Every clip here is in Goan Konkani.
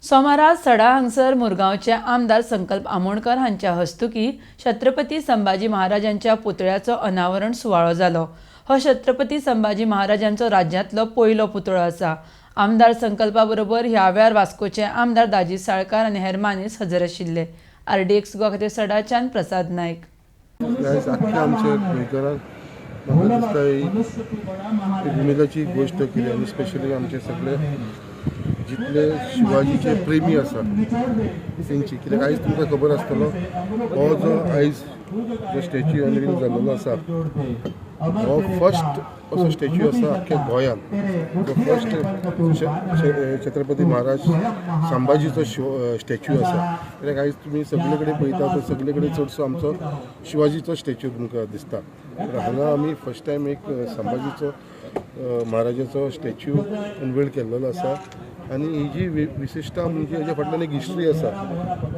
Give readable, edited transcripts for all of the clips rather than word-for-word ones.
सोमारा सडा हांगसर मुरगांवचे आमदार संकल्प आमोणकर हांच्या हस्तुकी छत्रपती संभाजी महाराजांच्या पुतळ्याचो अनावरण सुवाळो जालो. हो छत्रपती संभाजी महाराजांचो राज्यांतलो पयलो पुतळो आसा. आमदार संकल्पा बरोबर ह्या वेळार वास्कोचे आमदार दाजी साळकार आनी हेर मानेस्त हजर आशिल्ले. आरडीएक्स गोवा खातीर सडाच्यान प्रसाद नायक. आयज आख्ख्या आमच्या गोंयकारांक म्हाका दिसता ही उमेदाची गोश्ट केली आनी स्पेशली आमचे सगळे जितले शिवाजीचे प्रेमी आसा तेंची, कित्याक आयज तुमकां खबर आसतलो हो जो आयज जो स्टॅच्यू अनवील जाल्लो आसा हो फर्स्ट असो स्टॅच्यू आसा आख्ख्या गोंयांत. जो फर्स्ट छत्रपती महाराज संभाजीचो स्टॅच्यू आसा. कित्याक आयज तुमी सगळे कडेन पळयता तर सगळे कडेन चडसो आमचो शिवाजीचो स्टॅच्यू तुमकां दिसता. तर हांगा आमी फर्स्ट टायम एक संभाजीचो महाराजाचो स्टॅच्यू अनवेल केल्लो आसा. आनी ही जी विशिश्टा म्हणजे हेज्या फाटल्यान एक हिस्ट्री आसा.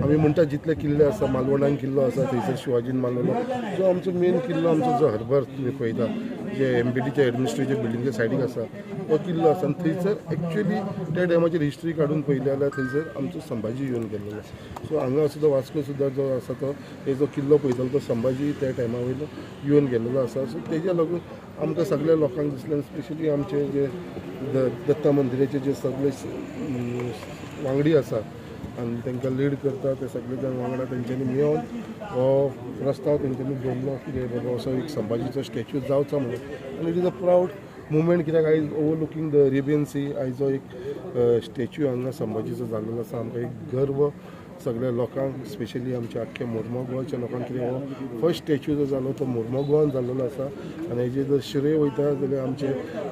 आमी म्हणटा जितले किल्ले आसा, मालवणान किल्लो आसा थंयसर शिवाजीन मारलेलो जो आमचो मेन किल्लो आमचो जो हरबर तुमी पळयता जे एमबीटीच्या एडमिनिस्ट्रेटिव्ह बिल्डिंगच्या सायडीक आसा तो किल्लो आसा. आनी थंयसर एक्चुअली त्या टायमाचेर हिस्ट्री काडून पळयली जाल्यार थंयसर आमचो संभाजी येवन गेल्लो आसा. सो हांगा सुद्दां वास्को सुद्दां जो आसा तो जो किल्लो पळयतालो तो संभाजी त्या टायमा वयलो येवन गेल्लो आसा. सो तेज्या लागून आमकां सगळ्या लोकांक दिसलें, स्पेशली आमचे जे दत्ता मंदिराचे जे सगळे वांगडी आसा आनी तांकां लीड करता ते सगळे जाण वांगडा तेंच्यांनी मेळोन हो प्रस्ताव तेंच्यांनी दवरलो कितें बाबा असो एक संभाजीचो स्टॅच्यू जावचो म्हणून. आनी it is a proud moment कित्याक आयज ओवरलुकींग the Arabian C आयज जो एक स्टॅच्यू हांगा संभाजीचो जाल्लो आसा. आमकां एक गर्व सगळ्या लोकांक, स्पेशली आमच्या आख्ख्या मोर्मोगांवच्या लोकांक, कितें हो फर्स्ट स्टॅच्यू जो जालो तो मोर्मोगांवान जाल्लो आसा. आनी हेजे जर श्रेय वयता जाल्यार आमचे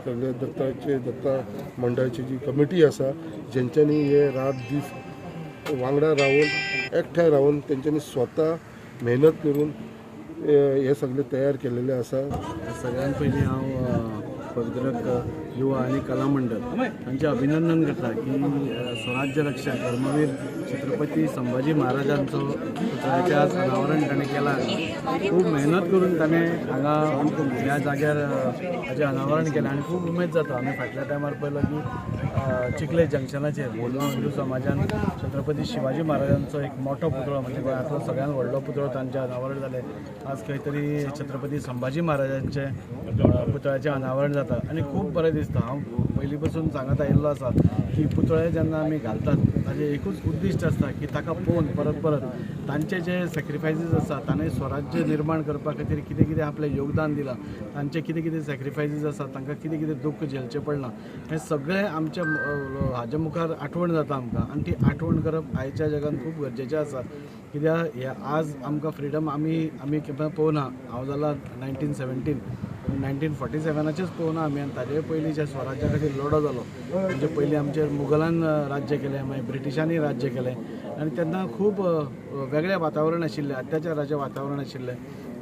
सगळे दत्ताचे दत्ता मंडळाची जी कमिटी आसा जेंच्यांनी हे रात दीस वांगडा रावन एकठांय रावन तेंच्यांनी स्वता मेहनत करून हे सगळे तयार केलेले आसा. सगळ्यात पयलीं हांव पवित्रक युवा आनी कला मंडळ हांचें अभिनंदन करता की स्वराज्य रक्षक धर्मवीर छत्रपती संभाजी महाराजांचो पुतळ्याचें आज अनावरण ताणें केलां. खूब मेहनत करून ताणें हांगा ह्या जाग्यार हाचें अनावरण केलें आनी खूब उमेद जाता. आमी फाटल्या टायमार पळयलो की चिखले जंक्शनाचेर मुरगांव हिंदू समाजान छत्रपती शिवाजी महाराजांचो एक मोठो पुतळो म्हणजे गोंयांतलो सगळ्यांत व्हडलो पुतळो तांचें अनावरण जालें. आज खंय तरी छत्रपती संभाजी महाराजांचें पुतळ्याचें अनावरण जाता आनी खूब बरें दिसता. हांव पयलीं पासून सांगत आयिल्लो आसा की पुतळे जेन्ना आमी घालतात ताजें एकूच उद्दिश्ट आसता की ताका पळोवन परत परत तांचे जे सॅक्रिफायसीस आसा, ताणें स्वराज्य निर्माण करपा खातीर कितें कितें आपलें योगदान दिलां, तांचे कितें कितें सॅक्रिफायसीस आसा, तांकां कितें कितें दुख्ख झेलचें पडलां, हें सगळें आमच्या हाजे मुखार आठवण जाता आमकां. आनी ती आठवण करप आयच्या जगान खूब गरजेचें आसा. कित्याक हे आज आमकां फ्रिडम आमी आमी पळोवना. हांव जाला 1917, 1947चेच पळोवना आमी. आनी ताजे पयलीं जे स्वराज्या खातीर लढो जालो म्हणजे पयलीं आमचेर मुगलान राज्य केलें, मागीर ब्रिटिशांनी राज्य केलें आनी तेन्ना खूब वेगळें वातावरण आशिल्लें, अत्याचाराचें वातावरण आशिल्लें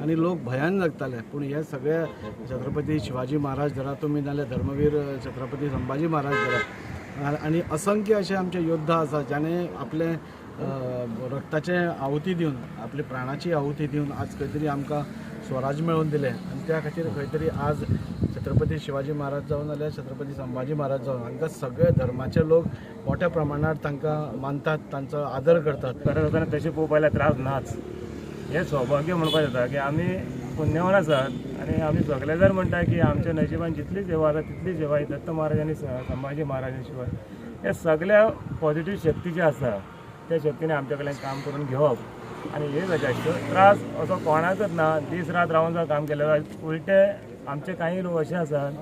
आनी लोक भंयान जगताले. पूण हे सगळे छत्रपती शिवाजी महाराज धरा तुमी, नाल्यार धर्मवीर छत्रपती संभाजी महाराज धरा, आनी असंख्य अशे आमचे योद्धा आसा जाणें आपलें रक्ताचें आहुती दिवन, आपले प्राणाची आहुती दिवन आज खंय तरी आमकां स्वराज मेळोवन दिलें. आनी त्या खातीर खंय तरी आज छत्रपती शिवाजी महाराज जावन जाल्यार छत्रपती संभाजी महाराज जावन हांकां सगळे धर्माचे लोक मोठ्या प्रमाणात तांकां मानतात, तांचो आदर करतात. करत आसतना तशें पळोवपाक जाल्यार त्रास नाच. हें सौभाग्य म्हणपाक जाता की आमी पुण्यवान आसात आनी आमी सगळे जर म्हणटा की आमच्या नशिबान जितली सेवा आसा तितली सेवा ही दत्त महाराज आनी संभाजी महाराजा शिवाय हे सगळ्या पॉझिटिव्ह शक्ती जी आसा त्या शक्तीने आमच्या कडल्यान काम करून घेवप आनी हे गजालीचो त्रास असो कोणाकच ना. दीस रात रावन जर काम केलें जाल्यार उलटे आमचे कांय लोक अशे आसात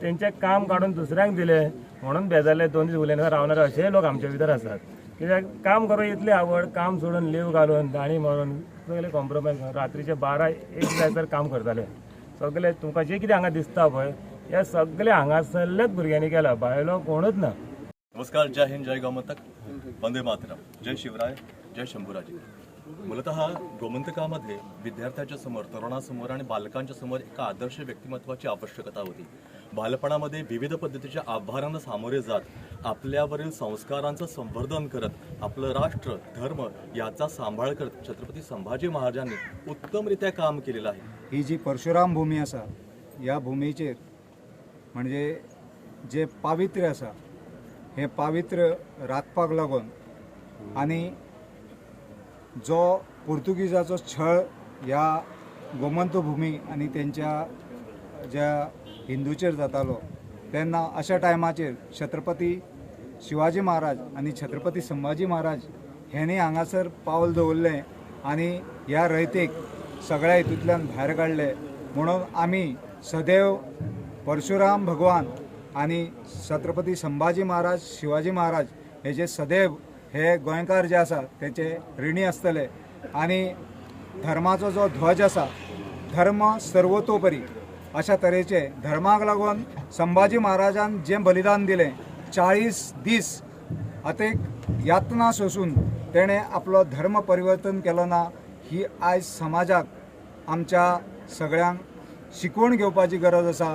तेंचें काम काडून दुसऱ्यांक दिलें म्हणून बेजारले, 2 दीस उलयना रावणारे अशेय लोक आमचे भितर आसात. कित्याक काम करूं इतली आवड, काम सोडून लीव घालून दाणी मारून सगळे कॉम्प्रोमायज करून रात्रीचे 12-1 जायसर काम करताले. सगळे तुमकां जें कितें हांगा दिसता पळय हे सगळे हांगासरलेच भुरग्यांनी केलां, भायलो कोणूच ना. नमस्कार, जय हिंद, जय गोमंतक, वंदे मातरम, जय शिवराय, जय शंभूराजे. मूलतः गोमंतकामध्ये विद्यार्थ्याच्या समोर, तरुणासमोर आणि बालकांच्या समोर एका आदर्श व्यक्तिमत्वाची आवश्यकता होती. बालपणामध्ये विविध पद्धतीच्या आव्हानांना सामोरे जात आपल्यावरील संस्कारांचं संवर्धन करत आपलं राष्ट्र धर्म याचा सांभाळ करत छत्रपती संभाजी महाराजांनी उत्तमरित्या काम केलेलं आहे. ही जी परशुराम भूमी आसा ह्या भुमीचेर म्हणजे जे पावित्र्य आसा हें पावित्र्य राखपाक लागून आनी जो पोर्तुगीजाचो छळ ह्या गोमंत भुमी आनी तेंच्या ज्या हिंदूचेर जातालो तेन्ना अशा टायमाचेर छत्रपती शिवाजी महाराज आनी छत्रपती संभाजी महाराज हेणी हांगासर पावल दवरलें आनी ह्या रयतेक सगळ्या हितूंतल्यान भायर काडले. म्हणून आमी सदैव परशुराम भगवान आनी छत्रपती संभाजी महाराज शिवाजी महाराज हेजे सदैव हे गोंयकार जे आसा तेचे ऋणी आसतले. आनी धर्माचो जो ध्वज आसा, धर्म सर्वतोपरी अशा तरेचे धर्माक लागून संभाजी महाराजान जें बलिदान दिलें, 40 दीस अतेक यातना सोसून तेणें आपलो धर्म परिवर्तन केलो ना, ही आयज समाजाक आमच्या सगळ्यांक शिकवण घेवपाची गरज आसा.